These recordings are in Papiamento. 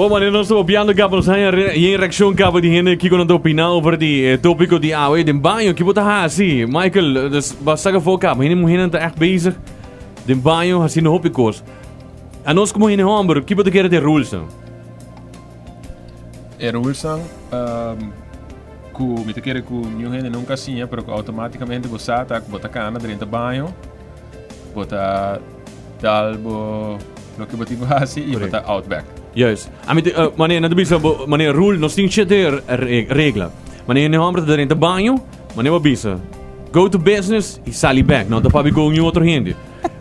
Bon, wanneer nos ta papiando kaba nos haña re- yen reaccion kaba di hende kiko nan ta opina over di eh, topico di awe den baño. Ki bo ta hasi? Michael, eh, dus ba saka for kaba. Hende muhernan ta echt bezig den baño haciendo hopi kos. A nos como hende homber, ki bo ta kere de rules nan? E rules nan um, ku mi ta kere ku niun hende nunca siña, pero ku automáticamente bo sa ta ku bo ta kana drenta baño, bo ta dal bo loke bo tin ku hasi i bo ta out back. Juist. A mi te, uh, wanneer, nan ta bisa bo, wanneer rule, nos tin shete regla. Wanneer hende homber ta drenta baño, wanneer bo bisa, go to business i sali back. No ta pabi go ni otro hende.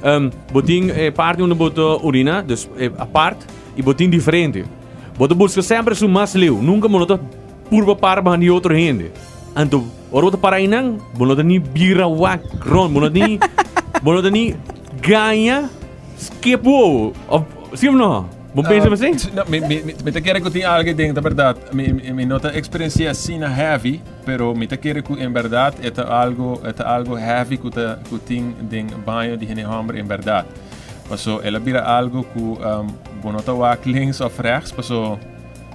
Um, bo tin eh, parti unda bo ta urina, dus eh, apart, i bo tin diferente. Bo ta busca sempre su mas leu. Nunca bo no ta purba para bahan di otro hende. Anto, ora bo ta para einan, bo no ta ni bira wak rond, bo no ta ni, bo no ta ni gaña skip wowo. Of, sí of no? Bo pensa así? No, mi, mi, mi, mi ta kere ku tin algo den, ta berdad. Mi, mi, mi no ta experiencia asina heavy, pero mi ta kere ku en berdad e ta algo, e ta algo heavy ku ta, ku tin den baño di hende homber en berdad. Paso el a bira algo ku um, bo no ta wak links of rechts, paso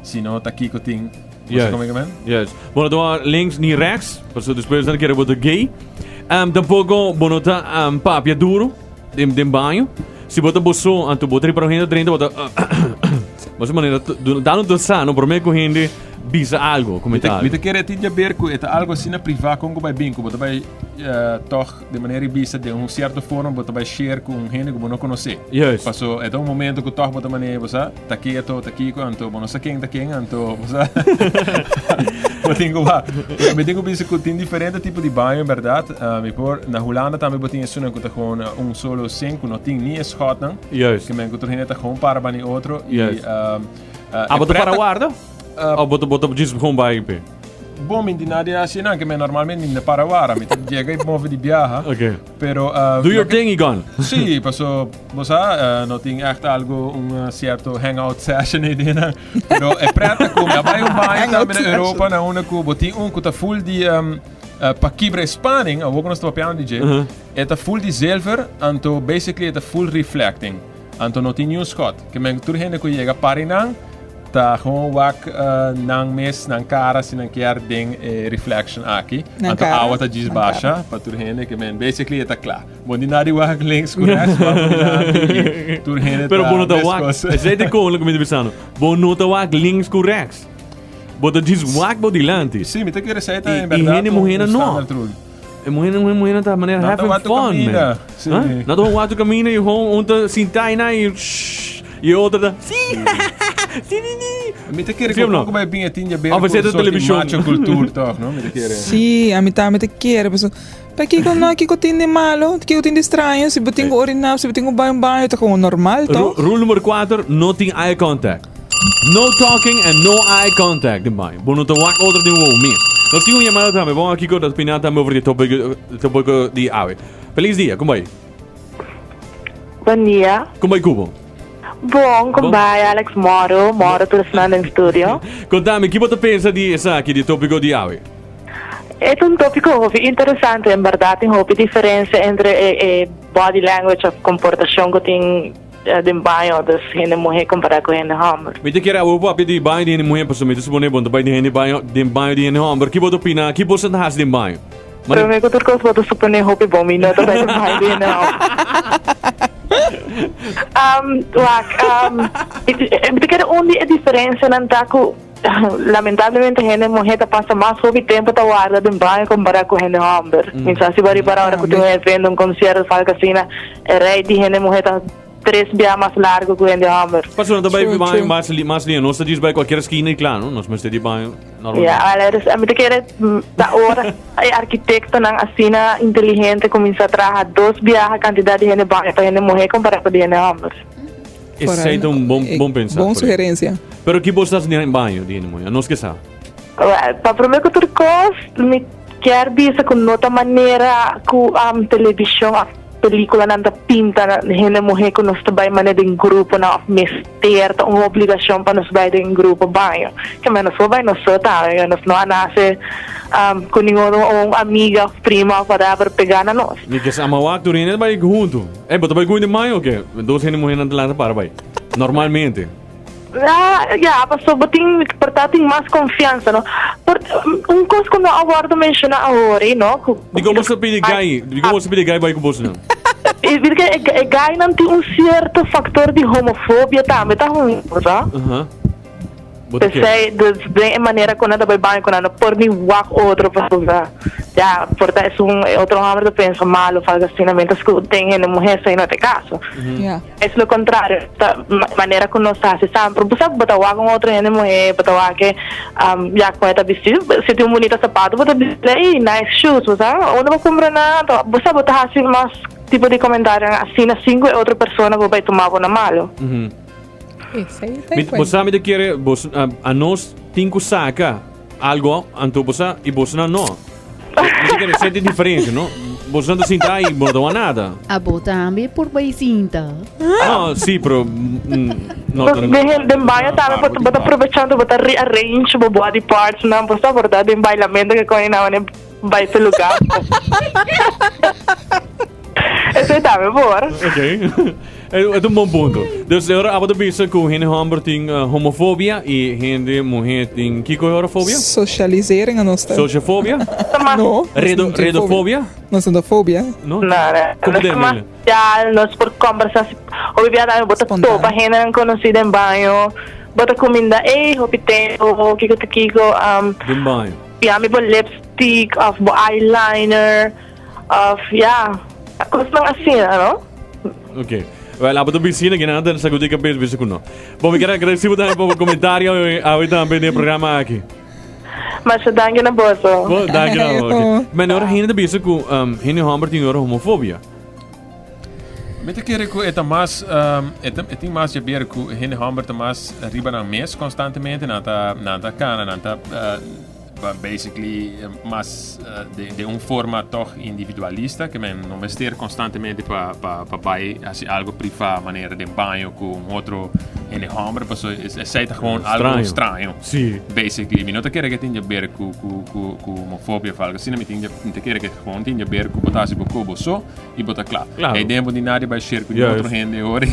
si no ta kiko tin. Yes. Como ik men? Yes. Bo no ta links ni rechts, paso despues dan kere bo ta gay. Um, tampoco bo no ta um, papia duro den, den baño. Si bo ta boso, anto bo ta ripara un hende drenta, bo ta Mas manera, dando te sa, no prome ku hende bisa algo, comenta Mi algo. ta kere tin jaber ku e ta algo asina priva kon ku bai bin ku bo ta bai eh, toch De manera di bisa den un cierto forma bo ta bai share cu un hende cu bo no conoce. Juist. Paso e ta un momento cu toch bo ta manera bo sa ta keto, ta kiko, anto bo no sa ken ta ken, anto bo sa bo tin cu wak. Pero mi tin cu bisa cu tin diferente tipo di baño en berdad. Ah, mi por na Hulanda tambe bo tin esunnan cu ta gewoon un solo sink cu no tin ni e schotnan. Juist. Ke men cu tur hende ta gewoon para bani otro y Juist. ah, ah, Ah, e bo ta para preta warda? Of bo ta bo ta djis gewoon bai pe? Bon, mi di nadie hasi nan, ke men normalmente mi ta para wara, mi ta yega i move di biaha. Okay. Pero uh, Do your loke- thing, Igon. Sí, paso, bo sa, uh, no tin echt algo un uh, cierto hangout session ei den nan. Pero e preta ku mi a bai un baño Hangout tambe na session. Europa na una ku bo tin un ku ta full di um, uh, pa kibra e spanning, awor ku nos ta papiando di dje, e ta full di zilver, anto basically e ta full reflecting. Anto no tin niun schot. Ke men tur hende ku yega pari nan ta gewoon wak nan mes nan kara si nan kier den e reflection aki. Nan Anto kara, awa ta djis nan basha kara. pa tur hende ke men basically e ta kla. Bo di nadi wak links ku rechts wak ku dilanti i tur hende Pero ta bo no ta wak. meskos. Esei ta kon loke mi ta bisando. Bo no ta wak links ku rechts. Bo ta djis wak bo dilanti. Sí, mi ta kere esei ta I- en i berdad hende un muhernan no. standard rule. E muhernan muher muhernan ta manera Nan ta having wak tu fun, man. caminda. Sí. Huh? Nan ta wak tu caminda y gewoon un ta sinta y na y shhh, y e otro ta sí, sí, sí, sí. Mi ta kere Sí of ku no? poko bai bin e tin jaber Of ku is het un de soort di television? macho cultuur toch, no? Mi ta kere. Sí, a mi tambe ta kere, paso pa kiko no, kiko tin di malo, kiko tin di straño, si bo tin ku oriná, si bo tin ku bai un baño, ta komo normal toch? Rule number 4, no tin eye contact. No talking and no eye contact den baño. Bo no ta wak otro den wowo mes. Nos tin un yamada tambe. Bon a kiko ta opina tambe over di topico topico di awe. Feliz dia, con bai? Bon dia. Con bai cubo? Bon, con Bon. bai Alex Moro, Moro tur esnan den studio. Contame, ki bo ta pensa di esaki, di topico di awe? E ta un topico hopi interesante, en berdad tin hopi diferencia entre e, e body language of comportacion cu tin Den baño, dus hende muhé kompará ku hende hòmber. Mi ta kere awo papia di baño di hende muhé pasobra mi ta suponé bo no ta bai den hende baño den baño di hende hòmber. Ki bo ta opina? Ki boso ta hasi den baño? Mane. Promé ku tur kos bo ta suponé hopi bon mi no ta bai den baño di hende hòmber. Wak, mi ta kere un di e diferensianan ta ku lamentablemente hende muhé ta pasa mas hopi tempu ta warda den baño kompará ku hende hòmber. Mi sa si bo a ripará ora ku tin un evento, un konsierto òf algu asina. E rei di hende muhé ta tres bia mas largu ku hende hòmber. Pasobra no ta bai True, baño true. mas li mas liña. Nos ta djis bai kualkier skina i kla, no? Nos mester di baño normalmente. Ya, wèl, eres, mi ta kere ta ora e arkitektonan asina inteligente kuminsá traha dos biaha kantidat di hende baño pa hende muhé kompará ku di hende hòmber. Esei ta un bon bon pensá, Bon por sugerensia. Pero ki bo sa di baño di hende muhé? Anos ke sa. Wèl, pa promé ku tur kos, mi kier bisa ku no ta manera ku televishon òf Películanan ta pinta hende muhé ku nos ta bai manera den gruponan òf mester ta un obligashon pa nos bai den grupo baño. Keme nos por bai nos so tambe, nos no a nase ku ningun un amiga òf prima òf whatever pegá na nos. Mi ke sa ama wak tur hende ta bai huntu. Ey, bo ta bai ku hende mayo o ke? Dos hende muhénan ta lanta para bai. Normalmente. Ja, ja, paso bo tin por ta tin mas confianza, no? Por un cos cu no a wordo menciona awor, eh, no? Cu Dico bo sa pidi guy, dico bo sa pidi guy bai cu bos nan? E porque e e guynan tin un cierto factor di homofobia tambe ta hunto, sa? Aha. Bo ta kere. P'esei, dus den e manera cu nan ta bai baño cu nan no por ni wak otro pasobra ya por ta esun e otro homber ta pensa malo of algo asina, mientras cu den hende muher esei no ta e caso. Ja. Es lo contrario, ta manera cu nos ta haci samper. Bo sa bo ta wak un otro hende muhe, bo ta wak e ya con e ta bisti, si tin un bunita zapato bo ta bisa ey nice shoes, bo sa unda bo cumpra nan, anto bo sa bo ta haci mas tipo di comentarionan asina sin cu e otro persona bo bay tuma bo na malo. Esey ta Mi, e bo sa cuento. mi ta kere bo a nos tin cu saca algo anto bo sa y boso nan no. Mi ta kere senti diferencia no. Boso nan ta sinta y bo no ta wak nada. Abo tambe por bay sinta. No, si, pero no ta. Den den baño tambe bo ta bo ta aprovechando bo ta rearrange bo body parts nan bo sa por ta den bailamento ke koño nan wane bai pe lugar. Esei tambe por. Ok. E ta un bon punto. Dus e ora abo ta bisa ku hende homber tin homofobia i hende muher tin kiko e ora fobia? Socialisering a nos ta. Sociofobia? No. Redo, redofobia? Nos no ta fobia. No? No, no. Como Nos de ta mas Amelia? social, nos por conversa. Hopi bia tambe bo ta Spontano. topa hendenan conoci den baño. Bo ta cuminda, ey, hopi tempo, kiko ta kiko. Den baño. Bia mi bo lipstick of bo eyeliner. Of ya, cosnan asina, no? Ok. Wel, abo ta bisina que nada sacudi cabeza bisa ku no. Bom, mi quero agradecer tambe pa bo comentario awe tambe den programa aki. Masha danki na boso. Bo, danki na bo. Okay. Men ora hende ta bisa ku hende homber tin ora homofobia. Mi ta kere ku e ta mas e ta e tin mas jaber ku hende homber ta mas riba nan mes konstantemente nan ta nan ta kana nan ta Basically mas den un forma toch individualista ke men no mester konstantemente pa pa pa bai hasi algo priva manera den baño ku un otro hende homber paso esei ta gewoon algo straño. Sí. Basically mi no ta kere ke tin jaber ku ku ku ku homofobia of algo asina mi tin mi ta kere ke gewoon tin jaber ku bo ta hasi bo ko bo so i bo ta kla. Claro. Ei den bo di nadie bai share ku ni Juist. otro hende hoor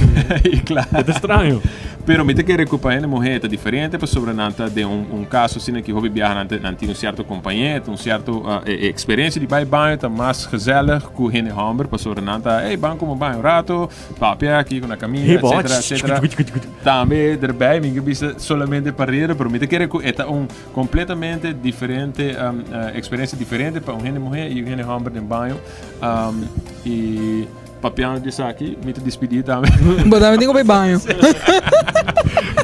i kla. E ta straño. Pero mi ta kere ku pa hende muhé ta diferente pasobra nan ta den un un kaso asina ki hopi biaha nan ta nan tin un sierto kompañé, un sierto e eksperensia di bai baño ta mas gezellig ku hende hòmber pasobra nan ta ey ban komo baño un rato, papia aki ku na kaminda Hey, bo. etcetera etcetera. Tambe derbij mi ke bisa solamente pa reda pero mi ta kere ku e ta un kompletamente diferente eksperensia diferente pa un hende muhé i un hende hòmber den baño. I papiando di esaki, mi ta dispidí tambe. Bo tambe tin ku bai baño.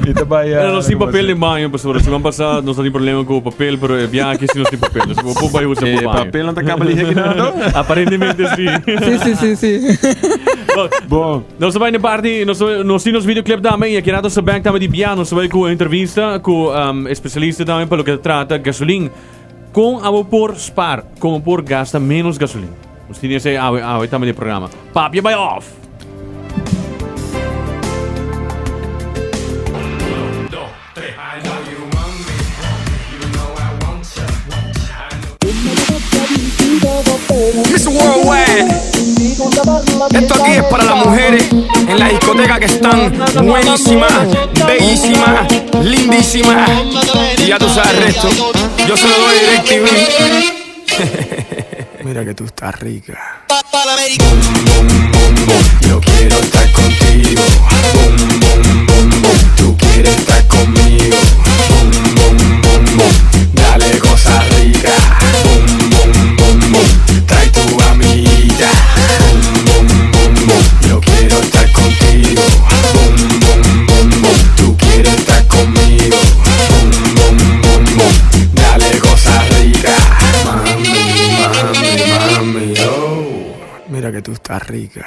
Mi ta bai. Pero nos tin papel den baño, pasobra siman pasá nos tatin problema ku papel, pero e biaha aki si nos tin papel. Dus bo por bai usa bo baño. Papel no ta kaba lihe kinan anto? Aparentemente si. Sí, sí, sí, sí. Bon. Nos ta bai na parti, nos nos tin nos videoclip tambe i aki rato sa bek tambe di biaha nos ta bai ku entrevista ku especialista tambe pa loke ta trata gasolin. Kon abo por spar? Kon bo por gasta menos gasolin? Nos tin esei awe awe tambe den programa. Papia bai off! Miss Worldwide. Esto aquí es para las mujeres en la discoteca que están buenísimas, bellísimas, lindísimas. Y ya tú sabes el resto. Yo se lo doy DirecTV. Mira que tú estás rica. Boom, boom, boom, boom. Yo quiero estar contigo. Boom, boom, boom, boom. Tú quieres estar conmigo. Boom, boom, boom, boom. Dale cosa rica. Boom, boom, boom, boom. Trae tu amiguita. Boom, boom, boom, boom. Yo quiero estar contigo. Boom, boom, boom, boom. Tú quieres estar conmigo. Boom, boom, boom, boom. Dale cosa rica. Mami, mami, mami, oh. Mira que tú estás rica.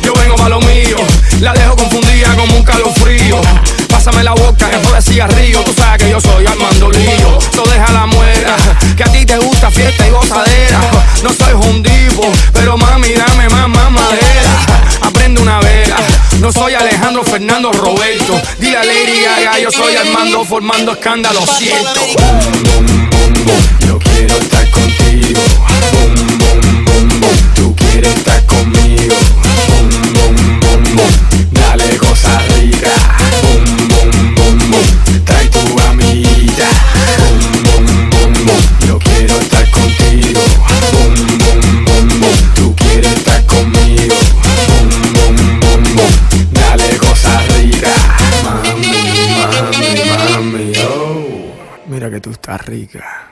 Yo vengo pa' lo mío, la dejo confundida como un calofrío. Pásame la boca, que de cigarrillo. Tú sabes que yo soy Armando Lío. So deja la muera, que a ti te gusta fiesta y gozadera. No soy hundivo, pero mami, dame más mamadera. Aprende una vela, no soy Alejandro Fernando Roberto. Dile a Lady Gaga, yo soy Armando formando escándalo, cierto. Boom, boom, boom, boom. Yo quiero estar contigo. Boom, boom, boom, boom. Tú quieres estar conmigo. Boom, boom, boom, boom. Dale cosa rica. Boom, boom. Mira que tú estás rica.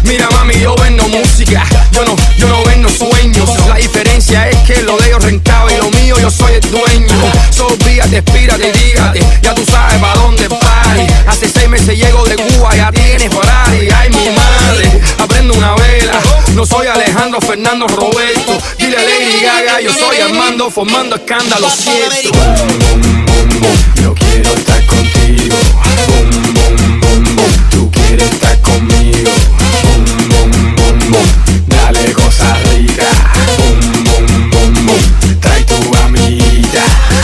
Mira mami, yo vendo música, yo no, yo no vendo sueños. La diferencia es que lo de ellos rentaba y lo mío yo soy el dueño. So, olvídate, espírate y dígate, ya tú sabes pa' dónde party. Hace seis meses llego de Cuba, ya tienes Ferrari. Ay, mi madre, aprendo una vela. No soy Alejandro, Fernando, Roberto. Dile a Lady Gaga, yo soy Armando, formando escándalo, cierto. Yo quiero estar contigo. Boom, boom, boom, boom. Tú quieres estar conmigo. Boom, boom, boom, boom. Dale cosa rica. Boom, boom, boom, boom. Trae tu amiguita.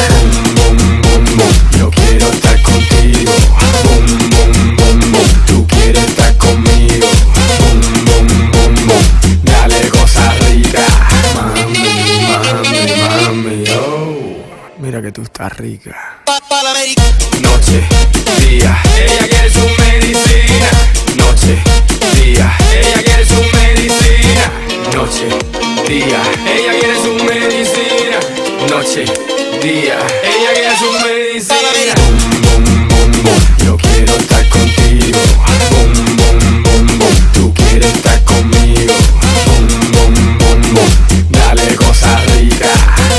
Boom, boom, boom, boom. Yo quiero estar contigo. Boom, boom, boom, boom. Tú quieres estar conmigo. Boom, boom, boom, boom. Dale cosa rica. Mami, mami, mami, oh. Mira que tú estás rica. Noche, día, ella quiere su medicina. Noche, día, ella quiere su medicina. Noche, día, ella quiere su medicina. Noche, día, ella quiere su medicina. Yo quiero estar contigo. Boom, boom, boom, boom. Tú quieres estar conmigo. Boom, boom, boom, boom. Dale cosa rica.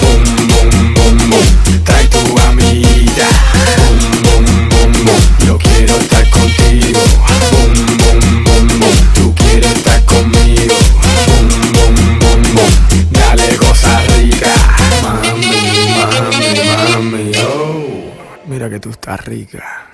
Boom, boom, boom, boom. Trae tu amiguita. Boom, boom, boom, boom. Yo quiero estar contigo. Boom, boom, boom, boom. Tú quieres estar conmigo. Boom, boom, boom, boom. Dale cosa rica. Mami, mami, mami, oh. Mira que tú estás rica.